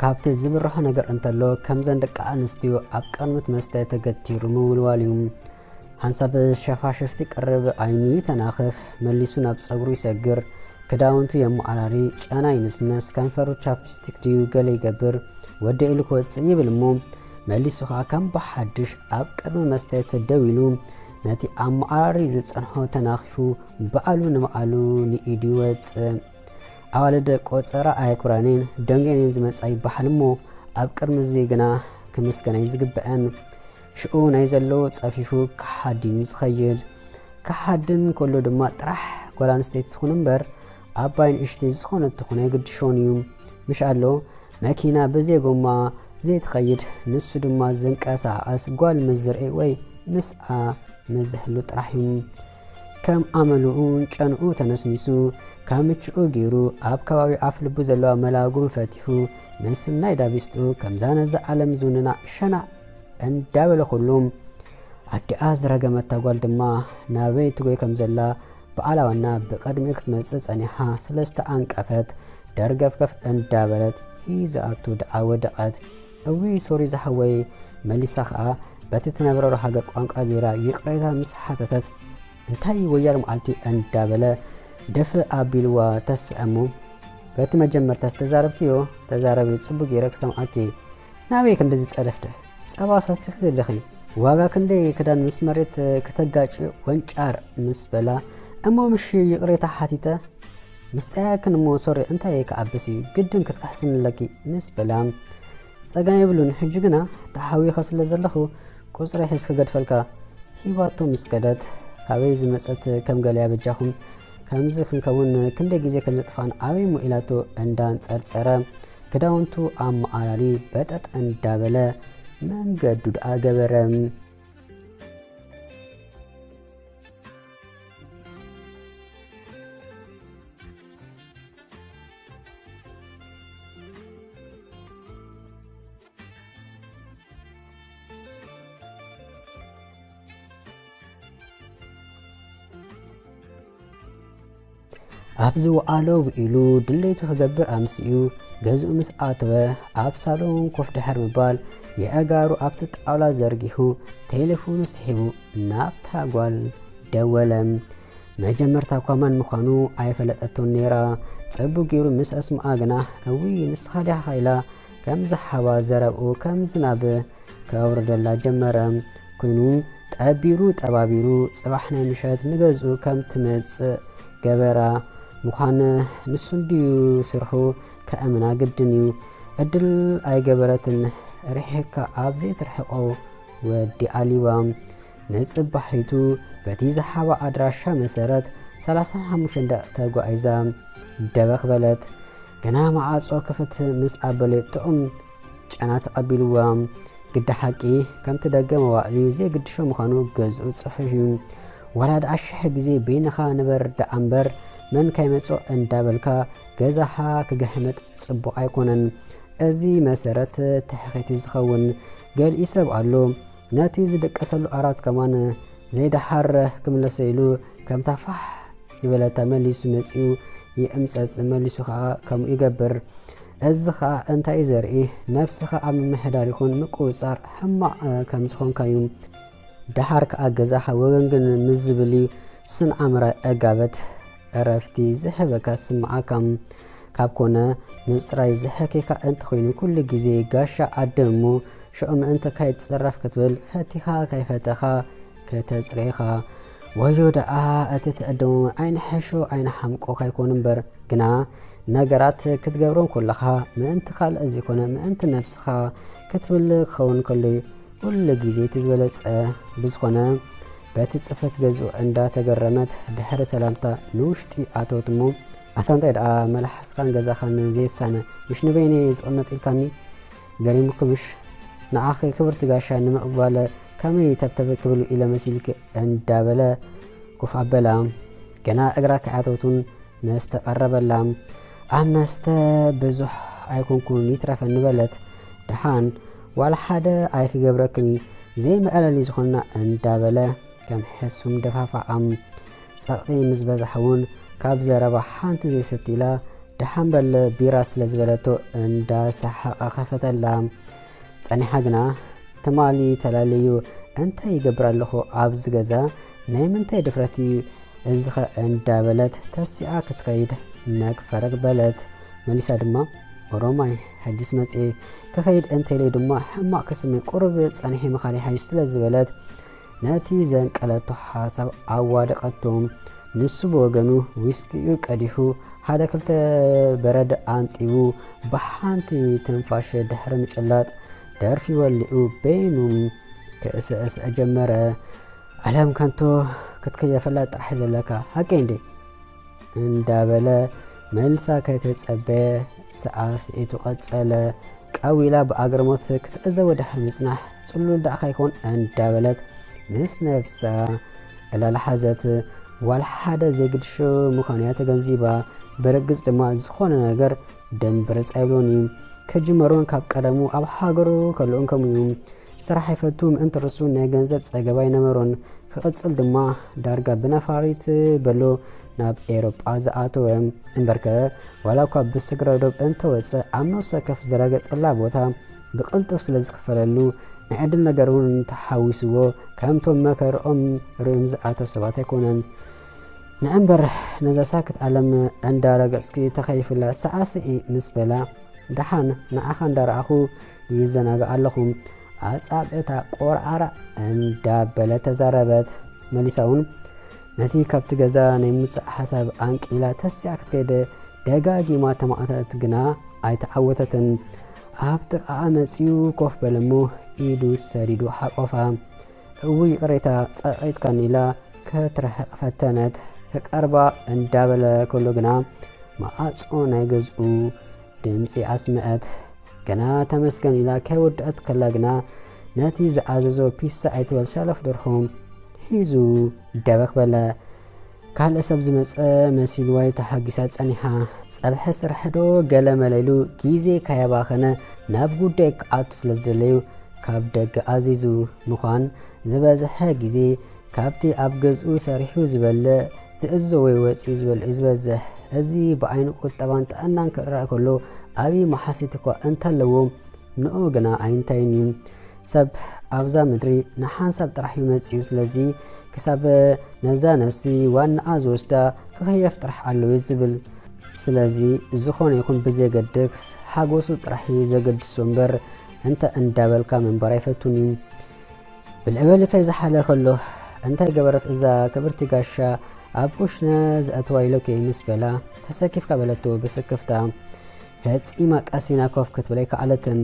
ካብቲ ዝብርሆ ነገር እንተሎ፣ ከምዘን ደቂ ኣንስትዮ ኣብ ቅድሚት መስተ ተገቲሩ ምውልዋል እዩ። ሓንሳብ ሸፋሽፍቲ ቅርብ ዓይኑ ይተናኽፍ፣ መሊሱ ናብ ጸጉሩ ይሰግር፣ ክዳውንቱ የመዓራሪ፣ ጨና ይንስነስ፣ ከንፈሩ ቻፕስቲክ ድዩ ገለ ይገብር፣ ወደ ኢሉ ክወጽእ ይብል እሞ፣ መሊሱ ኸኣ ከም ብሓድሽ ኣብ ቅድሚ መስተ ደው ኢሉ፣ ነቲ ኣመዓራሪ ዝጸንሖ ተናኺፉ፣ ባዕሉ ንባዕሉ ንኢዱ ይወጽእ። ኣዋልድ ቆጸራ ኣየኩራኔን ደንጌኔን ዝመጻ ይበሃል እሞ፣ ኣብ ቅድሚ እዚ ግና ክምስገና እዩ ዝግበአን። ሽኡ ናይ ዘለዎ ጸፊፉ ክሓድን እዩ ዝኸይድ። ክሓድን ከሎ ድማ ጥራሕ ጓል ኣንስተይቲ ትኹን እምበር፣ ዓባይ ንእሽተይ ዝኾነት ትኹን ኣይግድሾን እዩ። ምሽ ኣሎ፣ መኪና ብዘይ ጎማ ዘይትኸይድ፣ ንሱ ድማ ዝንቀሳቐስ ጓል ምስ ዝርኢ ወይ ምስኣ ምስ ዝህሉ ጥራሕ እዩ። ከም ኣመሉኡን ጨንኡ ተነስኒሱ፣ ካብ ምችኡ ገይሩ፣ ኣብ ከባቢ ኣፍ ልቡ ዘለዋ መላጉም ፈቲሑ፣ ምስ ናይ ዳቢስጡ ከምዛ ነዛ ዓለም ዝውንና ሸናዕ እንዳበለ ኩሉ፣ ኣዲኣ ዝረገመታ ጓል ድማ ናበይ ትጎይ ከም ዘላ፣ ባዕላ ዋና ብቐድሚኡ ክትመጽእ ጸኒሓ ስለ ዝተኣንቀፈት፣ ደርገፍገፍ እንዳበለት ሂዛኣቱ ደኣ ወደቐት። እውይ ሶሪ ዝሓወይ፣ መሊሳ ኸኣ በቲ ትነብረሉ ሃገር ቋንቋ ገይራ ይቕሬታ ምስ ሓተተት፣ እንታይ ወያል መዓልቲ እንዳበለ ድፍእ ኣቢልዋ ተስእ እሞ፣ በቲ መጀመርታ ዝተዛረብክዮ ተዛረቢ፣ ጽቡቕ ገይረ ክሰምዓኪ። ናበይ ክንድዚ ጸደፍደፍ? ጸባ ሰቲኺ ኣለኺ። ዋጋ ክንደይ ክዳን ምስ መሬት ክተጋጭ ወንጫር ምስ በላ፣ እሞ ምሽ ይቕሬታ ሓቲተ? ምስ ጸያክን እሞ ሶሪ እንታይ ክዓብስ እዩ፣ ግድን ክትክሕስኒ ኣለኪ ምስ በላ፣ ጸገም የብሉን፣ ሕጂ ግና ተሓዊኸ ስለ ዘለኹ ቁጽሪ ሒዝኪ ገድፈልካ። ሂባቶ ምስ ከደት፣ ካበይ ዝመጸት ከም ገለያ በጃኹም፣ ከምዚ ክንከውን ክንደይ ግዜ ከም ዘጥፋእና ኣበይ እሞ ኢላቶ እንዳንጸርጸረ፣ ክዳውንቱ ኣመዓራሪ በጠጥ እንዳበለ መንገዱ ደኣ ገበረ። ኣብ ዝወዓሎ ውዒሉ ድሌቱ ክገብር ኣምሲኡ ገዝኡ ምስ ኣተወ፣ ኣብ ሳሎን ኮፍ ድሕር ምባል፣ የእጋሩ ኣብቲ ጣውላ ዘርጊሑ፣ ቴሌፎኑ ስሒቡ ናብታ ጓል ደወለ። መጀመርታ እኳ መን ምዃኑ ኣይፈለጠቶን ነይራ። ጽቡቕ ገይሩ ምስ ኣስምዓ ግና፣ እውይ ንስኻ ዲኻ ኢላ ከም ዝሓባ ዘረብኡ ከም ዝናብ ከውርደላ ጀመረ። ኮይኑ ጠቢሩ ጠባቢሩ ጽባሕ ናይ ምሸት ንገዝኡ ከም ትመጽእ ገበራ። ምዃን ንሱ እንድዩ ስርሑ ከእምና ግድን እዩ። ዕድል ኣይገበረትን። ርሒቕካ ኣብ ዘይትርሕቆ ወዲ ኣሊዋ። ንጽባሒቱ በቲ ዝሓባ ኣድራሻ መሰረት ሰላሳን ሓሙሽተን ደቂቕ ተጓዒዛ ደበኽ በለት። ገና መዓጾ ክፍት ምስ ኣበለ ጥዑም ጨና ተቐቢልዋ። ግዲ ሓቂ፣ ከምቲ ደገ መዋዕልዩ ዘይግድሾ ምዃኑ ገዝኡ ጽፉፍ እዩ። ዋላ ደኣ ሽሕ ግዜ በይንኻ ንበር ደኣ እምበር፣ መን ካይመጾ እንዳበልካ ገዛኻ ክግሕምጥ ጽቡቕ ኣይኮነን። እዚ መሰረት ትሕኺት እዩ ዝኸውን። ገሊኡ ሰብ ኣሎ፣ ነቲ ዝድቀሰሉ ዓራት ከማን ዘይደሓር ክምለሶ ኢሉ፣ ከምታ ፋሕ ዝበለታ መሊሱ መጺኡ ይእምጸጽ፣ መሊሱ ኸኣ ከምኡ ይገብር። እዚ ኸኣ እንታይ እዩ ዘርኢ? ነብስኻ ኣብ ምምሕዳር ይኹን ምቁጽጻር ሕማቕ፣ እ፣ ከም ዝኾንካ እዩ። ደሓር ከኣ ገዛኻ ወገንግን ምስ ዝብል እዩ ስንዓምራ ዕጋበት ዕረፍቲ ዝህበካ ዝስምዓካ። ካብ ኮነ ምጽራይ ዝሕከየካ እንተኾይኑ፣ ኩሉ ግዜ ጋሻ ዓድም እሞ፣ ሽዑ ምእንቲ ካይትጽረፍ ክትብል ፈቲኻ ካይፈተኻ ከተጽርዮ ኢኻ። ወዮ ደኣ እቲ ትዕድም እውን ኣይንሕሾ ኣይንሓምቆ ካይኮኑ እምበር፣ ግና ነገራት ክትገብሮም ከለኻ ምእንቲ ካልእ ዘይኮነ ምእንቲ ነብስኻ ክትብል ክኸውን ከሎ እዩ ኩሉ ግዜ እቲ ዝበለጸ። ብዝኾነ በቲ ጽፈት ገዝኡ እንዳተገረመት ድሕሪ ሰላምታ ንውሽጢ ኣተወት እሞ፣ ኣታ እንታይ ደኣ መልሓስካን ገዛኻን ዘይሳነ፣ ምሽ ንበይነይ ዝቕመጥ ኢልካኒ? ገሪሙኪ ምሽ? ንዓኺ ክብርቲ ጋሻ ንምቕባል ከመይ ተብተብ ክብል ኢለ መሲልኪ እንዳበለ ኮፍ ኣበላ። ገና እግራ ከይኣተወት እውን መስተ ቀረበላ። ኣብ መስተ ብዙሕ ኣይኮንኩን ይትረፈኒ በለት። ደሓን ዋላ ሓደ ኣይክገብረክን እዩ፣ ዘይመዕለሊ ዝኾንና እንዳበለ ከም ሕሱም ደፋፍኣም። ጸቕጢ ምስ በዝሓ እውን ካብ ዘረባ ሓንቲ ዘይሰቲ ኢላ ደሓን በል ቢራ ስለ ዝበለቶ እንዳሰሓቐ ከፈተላ። ጸኒሓ ግና ትማሊ ተላለዩ እንታይ ይገብር ኣለኹ ኣብዚ ገዛ፣ ናይ ምንታይ ድፍረት እዩ እዚኸ እንዳበለት ተሲኣ ክትኸይድ ነግ ፈረግ በለት። መሊሳ ድማ ኦሮማይ ሕጂስ መጽኤ ክኸይድ እንተኢለይ ድማ ሕማቕ ክስመይ ቁሩብ ጸኒሐ ምኻድ ይሓይሽ ስለ ዝበለት ነቲ ዘንቀለቶ ሓሳብ ኣዋደቐቶ። ንሱ ብወገኑ ዊስኪኡ ቀዲሑ ሓደ ክልተ በረድ ኣንጢቡ ብሓንቲ ትንፋሽ ድሕሪ ምጭላጥ ደርፊ ወሊዑ በይኑ ክእስእስ ጀመረ። ኣለም ከንቶ ክትክየፈላ ጥራሕ ዘለካ ሓቀይ እንዴ? እንዳበለ መልሳ ከይተጸበየ ሰዓስዒቱ ቀጸለ። ቀዊላ ብኣግርሞት ክትዕዘቦ ድሕሪ ምጽናሕ ጽሉል ደኣ ከይኮን እንዳበለት ምስ ነብሳ ዕላል ሓዘት። ዋላ ሓደ ዘይግድሾ ምዃኑ እያ ተገንዚባ። ብርግጽ ድማ ዝኾነ ነገር ደንብርጽ ኣይብሎን እዩ። ክጅመሩን ካብ ቀደሙ ኣብ ሃገሩ ከልኡን ከምኡ እዩ። ስራሕ ይፈቱ ምእንቲ ርሱ ናይ ገንዘብ ጸገብ ኣይነበሮን። ክቕጽል ድማ ዳርጋ ብነፋሪት በሎ ናብ ኤሮጳ ዝኣተወ። እምበርከ ዋላ እኳ ብስግረ ዶብ እንተወጸ ኣብ ነፍሰ ከፍ ዝረገጸላ ቦታ ብቕልጡፍ ስለ ዝኽፈለሉ ናይ ዕድል ነገር እውን ተሓዊስዎ ከምቶም መከርኦም ርእዮም ዝኣተው ሰባት ኣይኮነን። ንእምበር ነዛ ሳክት ዓለም እንዳረገጽኪ ተኸይፍላ ሰዓስዒ ምስ በላ ደሓን ንዓኻ እንዳረኣኹ ይዘናጋዕ ኣለኹ። ኣጻብዕታ ቆርዓራ እንዳበለ ተዛረበት። መሊሳ እውን ነቲ ካብቲ ገዛ ናይ ምውጻእ ሓሳብ ኣንቂላ ተሲኣ ክትከይድ ደጋጊማ ተማእተት፣ ግና ኣይተዓወተትን። ኣብ ጥቓኣ መጺኡ ኮፍ በለ እሞ ኢዱ ሰዲዱ ሓቆፋ። እውይ ይቕሬታ ጸቒጥካኒ ኢላ ክትርሕቕ ፈተነት። ክቀርባ እንዳበለ ከሎ ግና መዓጾ ናይ ገዝኡ ድምጺ ኣስምዐት። ገና ተመስገን ኢላ ከይወድአት ከላ ግና ነቲ ዝኣዘዞ ፒሳ ኣይትበል ሰለፍ ደርሆ ሒዙ ደበኽ በለ። ካልእ ሰብ ዝመጸ መሲልዋ እዩ ተሓጒሳ ጸኒሓ። ጸብሒ ስራሕ ዶ ገለ መለ ኢሉ ግዜ ከየባኸነ ናብ ጉዳይ ክኣቱ ስለ ዝደለዩ ካብ ደገ ኣዚዙ። ምዃን ዝበዝሐ ግዜ ካብቲ ኣብ ገዝኡ ሰሪሑ ዝበልዕ፣ ዝእዞ ወይ ወጺኡ ዝበልዕ እዩ ዝበዝሕ። እዚ ብዓይኒ ቁጠባን ጥዕናን ክረኣ ከሎ ዓቢ መሓሲት እኳ እንተለዎ ንኡ ግና ኣይንታይን እዩ። ሰብ ኣብዛ ምድሪ ንሓንሳብ ጥራሕ እዩ መጺኡ። ስለዚ ክሳብ ነዛ ነፍሲ ዋናኣ ዝወስዳ ክኽየፍ ጥራሕ ኣለዎ እዩ ዝብል። ስለዚ ዝኾነ ይኹን ብዘየገድስ ሓጎሱ ጥራሕ እዩ ዘገድሶ እምበር እንተ እንዳበልካ ምንባር ኣይፈቱን እዩ። ብልዕበሊ ከይዝሓለ ከሎ እንታይ ገበረት እዛ ክብርቲ ጋሻ ኣብ ኩሽነ ዘእትዋ ኢለኪ ምስ በላ ተሰኪፍካ በለቶ ብስክፍታ። ፈጺማ ቀሲና ኮፍ ክትብል ኣይከኣለትን።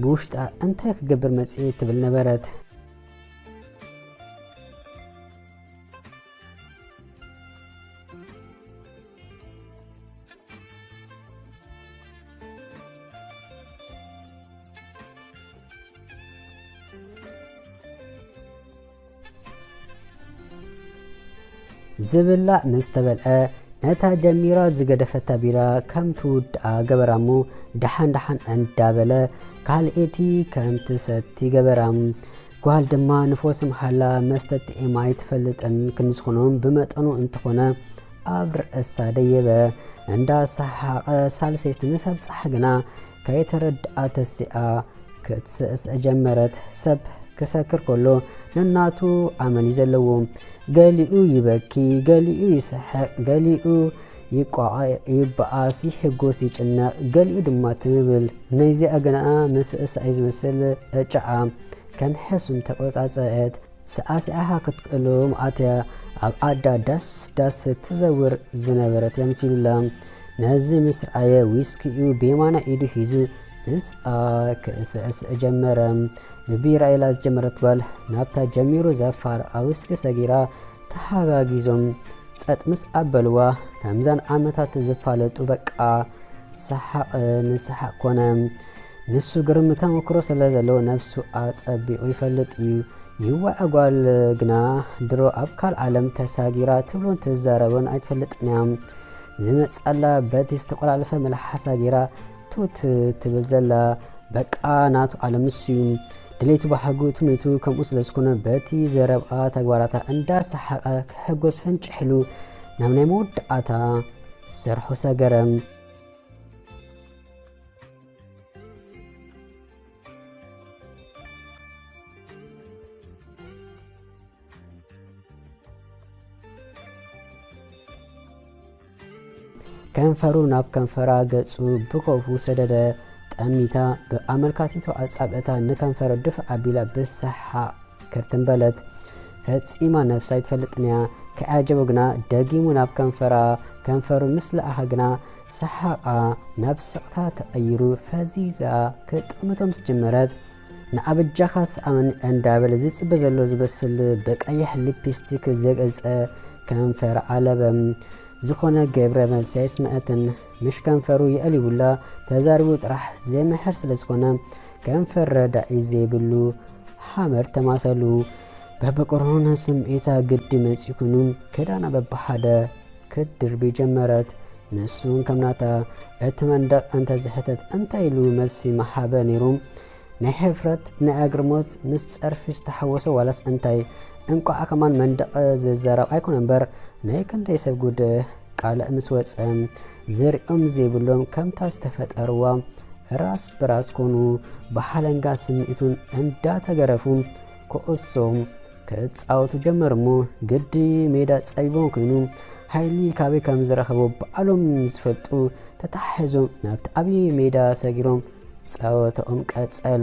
ብውሽጣ እንታይ ክገብር መጽእ ትብል ነበረት። ዝብላዕ ምስ ተበልዐ ነታ ጀሚራ ዝገደፈታ ቢራ ከም ትውድኣ ገበራ እሞ ደሓን ደሓን እንዳበለ ካልኤቲ ከም ትሰቲ ገበራ። ጓል ድማ ንፈውሲ መሓላ መስተ ጥዒማ ኣይትፈልጥን ክንዝኾኖም ብመጠኑ እንተኾነ ኣብ ርእሳ ደየበ። እንዳሰሓቐ ሳልሰይቲ ምስ ኣብጽሓ ግና ከይተረድኣ ተሲኣ ክትስእስ ጀመረት። ሰብ ክሰክር ከሎ ነናቱ ኣመል እዩ ዘለዎ። ገሊኡ ይበኪ፣ ገሊኡ ይስሕቕ፣ ገሊኡ ይቋቐ፣ ይበኣስ፣ ይሕጎስ፣ ይጭነቕ፣ ገሊኡ ድማ ትም ይብል። ነዚኣ ግና ምስእሳእ እዩ ዝመስል። እጫኣ ከም ሕሱም ተቆጻጸአት። ሰዓሲዓኻ ክትክእሎም ኣትያ ኣብ ኣዳ ዳስ ዳስ ትዘውር ዝነበረት የምሲሉላ። ነዚ ምስ ረኣየ ዊስኪኡ ብየማናይ ኢዱ ሒዙ ምስኣ ክእስእስ ጀመረ። ብቢራ ኢላ ዝጀመረት ጓል ናብታ ጀሚሩ ዘፋርቓ ዊስኪ ሰጊራ ተሓጋጊዞም ጸጥ ምስ ኣበልዋ ከምዘን ዓመታት ዝፋለጡ በቃ ሰሓቕ ንሰሓቕ ኮነ። ንሱ ግርም ተመክሮ ስለ ዘለዎ ነብሱ ኣጸቢቑ ይፈልጥ እዩ። ይዋዕ ጓል ግና ድሮ ኣብ ካልእ ዓለም ተሳጊራ ትብሎን ትዛረቦን ኣይትፈልጥን እያ። ዝመጻላ በቲ ዝተቆላለፈ መልሓሳ ጌራ ቱት ትብል ዘላ በቃ ናቱ ዓለም ንሱ እዩ። ድሌቱ ባህጉ ትምኒቱ ከምኡ ስለ ዝኾነ በቲ ዘረብኣ ተግባራታ እንዳሰሓቐ ክሕጎስ ፍንጭሕ ኢሉ ናብ ናይ መወዳእታ ስርሑ ሰገረ። ከንፈሩ ናብ ከንፈራ ገጹ ብኮፉ ሰደደ። ጠሚታ ብኣመልካቲቱ ኣጻብዕታ ንከንፈሩ ድፍእ ኣቢላ ብሰሓቕ ክርትም በለት። ፈጺማ ነብሳ ኣይትፈልጥን እያ። ከይዓጀቦ ግና ደጊሙ ናብ ከንፈራ፣ ከንፈሩ ምስ ለኣኸ ግና ሰሓቓ ናብ ስቕታ ተቐይሩ ፈዚዛ ክጥምቶ ምስ ጀመረት፣ ንኣበጃኻ ስኣመኒ እንዳበለ ዝጽበ ዘሎ ዝመስል ብቀይሕ ሊፕስቲክ ዘገልጸ ከንፈር ኣለበ። ዝኾነ ግብረ መልሲ ኣይስምዐትን። ምሽ ከንፈሩ የዕሊቡላ ተዛሪቡ ጥራሕ ዘይምሕር ስለ ዝኾነ ከንፈር ረዳኢ ዘይብሉ ሓመድ ተማሰሉ። በብቁሩን ስምዒታ ግዲ መጺኡ ኩኑ ክዳና በብሓደ ክትድርቢ ጀመረት። ንሱን ከም ናታ እቲ መንደቕ እንተ ዝሕተት እንታይ ኢሉ መልሲ ምሃበ ነይሩ? ናይ ሕፍረት፣ ናይ ኣግርሞት፣ ምስ ጸርፊ ዝተሓወሶ ዋላስ እንታይ? እንቋዕ ከማን መንደቕ ዝዛረብ ኣይኮነ እምበር፣ ናይ ክንደይ ሰብ ጉድ ቃልዕ ምስ ወጸ፣ ዝርእዮም ዘይብሎም ከምታ ዝተፈጠርዋ ራስ ብራስ ኮኑ፣ ብሓለንጋ ስምዒቱን እንዳተገረፉ ኩዕሶ ክጻወቱ ጀመሩ እሞ፣ ግዲ ሜዳ ጸቢቦም ኮይኑ፣ ሓይሊ ካበይ ከም ዝረኸቡ ባዕሎም ዝፈልጡ ተታሒዞም ናብቲ ዓብዪ ሜዳ ሰጊሮም ጸወታኦም ቀጸሉ።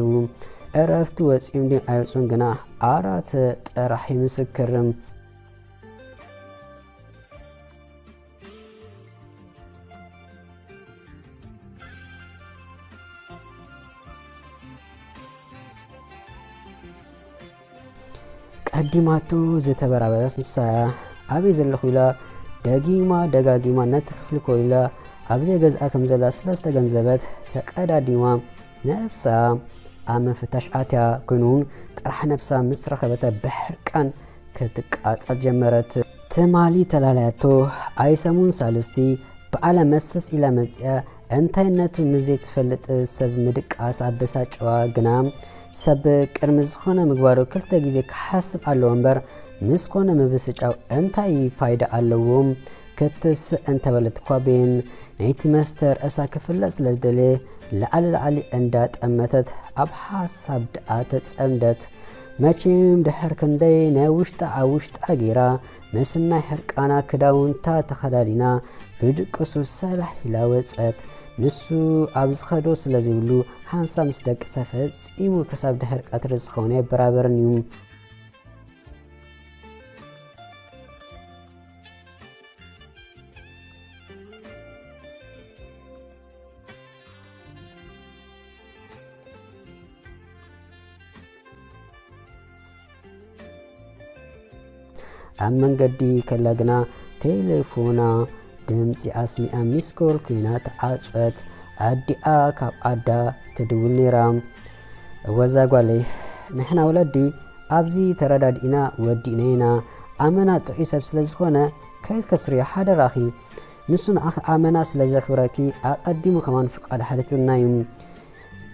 እረፍቲ ወጺኦም ድዮም ኣይወጹን ግና ኣራት ጥራሕ እዩ ምስክር። ቀዲማቱ ዝተበራበረት ንሳ እያ። ኣበይ ዘለኹ ኢላ ደጊማ ደጋጊማ ነቲ ክፍሊ ኮሊላ ኣብ ዘይገዝኣ ከም ዘላ ስለ ዝተገንዘበት ተቀዳዲማ ነብሳ ኣብ ምፍታሽ ኣትያ። ኮይኑ ጥራሕ ነብሳ ምስ ረኸበታ ብሕርቃን ክትቃጸል ጀመረት። ትማሊ ተላልያቶ ኣይሰሙን ሳልስቲ በዓላ መሰስ ኢላ መጽያ። እንታይነቱ ምስ ዘይትፈልጥ ሰብ ምድቃስ ኣበሳጨዋ። ግና ሰብ ቅድሚ ዝኾነ ምግባሩ ክልተ ግዜ ክሓስብ ኣለዎ እምበር ምስ ኮነ ምብስጫው እንታይ ፋይዳ ኣለዎ? ክትስእ እንተበለት እኳ ቤን ናይቲ መስተ ርእሳ ክፍለጥ ስለ ዝደለየ ላዕሊ ላዕሊ እንዳጠመተት ኣብ ሓሳብ ደኣ ተጸምደት። መቸም ድሕር ክንደይ ናይ ውሽጣ ኣብ ውሽጣ ገይራ ምስናይ ሕርቃና ክዳውንታ ተኸዳዲና ብድቅሱ ሰላሕ ኢላ ወጸት። ንሱ ኣብ ዝኸዶ ስለ ዘይብሉ ሓንሳብ ምስ ደቀሰ ፈጺሙ ክሳብ ድሕር ቀትሪ ዝኸውን ኣይበራበርን እዩ። ኣብ መንገዲ ከላ ግና ቴሌፎና ድምጺ ኣስሚዓ ሚስኮል ኮይና ተዓጽወት። ኣዲኣ ካብ ዓዳ ትድውል ነይራ። እወዛ ጓለይ፣ ንሕና ወለዲ ኣብዚ ተረዳዲእና ወዲእና ኢና። ኣመና ጥዑይ ሰብ ስለ ዝኾነ ከይትከስርዮ ሓደራኺ። ንሱ ንዓኺ ኣመና ስለ ዘኽብረኪ ኣቐዲሙ ከማን ፍቓድ ሓቲቱና እዩ።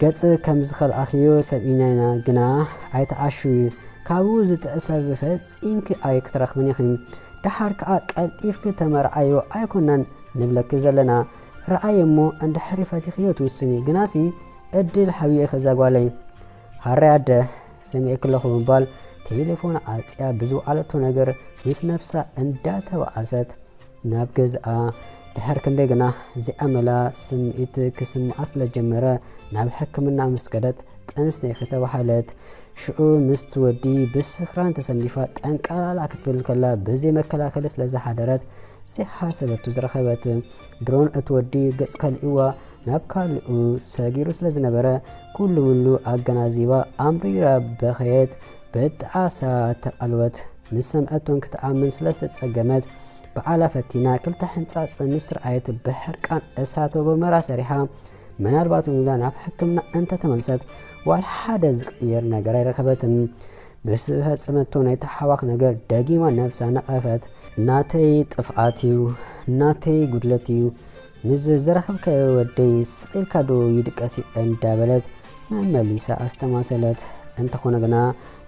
ገጽ ከም ዝኸልኣኽዮ ሰሚዕና ኢና፣ ግና ኣይትዓሽዊ። ካብኡ ዝጥዕስ ሰብ ፈጺምኪ ኣይክትረኽብን ኢኺ። ደሓር ከኣ ቀልጢፍኪ ተመርዓዮ ኣይኮናን ንብለኪ ዘለና። ረኣየ እሞ እንድሕሪ ፈቲኽዮ ትውስኒ። ግናሲ ዕድል ሓብዮ ኢኺ እዛ ጓለይ። ሃረይ ኣደ፣ ሰሚዐኪ ኣለኹ ብምባል ቴሌፎን ዓጽያ ብዝወዓለቶ ነገር ምስ ነብሳ እንዳተባኣሰት ናብ ገዝኣ። ድሕር ክንደይ ግና ዘይኣመላ ስምዒት ክስምዓ ስለ ጀመረ ናብ ሕክምና ምስ ከደት ጥንሲ ኢኺ ተባሃለት። ሽዑ ምስቲ ወዲ ብስኽራን ተሰንዲፋ ጠንቃላላ ክትብል ከላ ብዘይ መከላከሊ ስለ ዝሓደረት ዘይሓሰበቱ ዝረኸበት። ድሮን እቲ ወዲ ገጽ ከሊእዋ ናብ ካልኡ ሰጊሩ ስለ ዝነበረ ኩሉ ምሉ ኣገናዚባ ኣምሪራ በኸየት። ብጣዕሳ ተቓልወት። ምስ ሰምዐቶን ክትኣምን ስለ ዝተጸገመት በዓላ ፈቲና ክልተ ሕንጻጽ ምስ ረኣየት ብሕርቃን እሳተ ጎመራ ሰሪሓ ምናልባት እውን ኢላ ናብ ሕክምና እንተተመልሰት ዋላ ሓደ ዝቕየር ነገር ኣይረኸበትን። ብዝፈጸመቶ ናይ ተሓዋኽ ነገር ደጊማ ነብሳ ነቐፈት። ናተይ ጥፍኣት እዩ፣ ናተይ ጉድለት እዩ፣ ምስ ዝረኸብካዮ ወደይ ስቕ ኢልካ ዶ ይድቀስ እዩ እንዳበለት መመሊሳ ኣስተማሰለት። እንተኾነ ግና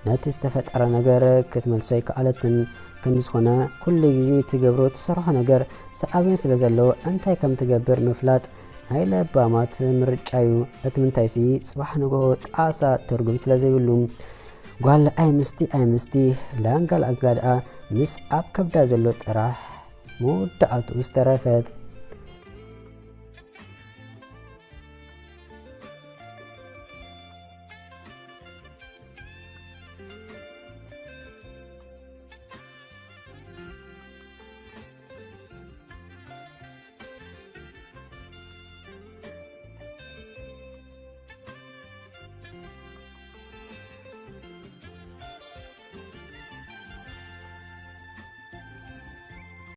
ነቲ ዝተፈጠረ ነገር ክትመልሶ ኣይከኣለትን። ክንዲ ዝኾነ ኩሉ ግዜ ትገብሮ ትሰርሖ ነገር ሰዓቤን ስለ ዘለዎ እንታይ ከም ትገብር ምፍላጥ ናይ ለባማት ምርጫ እዩ። እቲ ምንታይሲ ጽባሕ ንግሆ ጣዕሳ ትርጉም ስለ ዘይብሉ። ጓል ኣይምስቲ ኣይምስቲ ላንጋ ላንጋ ደኣ ምስ ኣብ ከብዳ ዘሎ ጥራሕ መወዳእትኡ ዝተረፈት።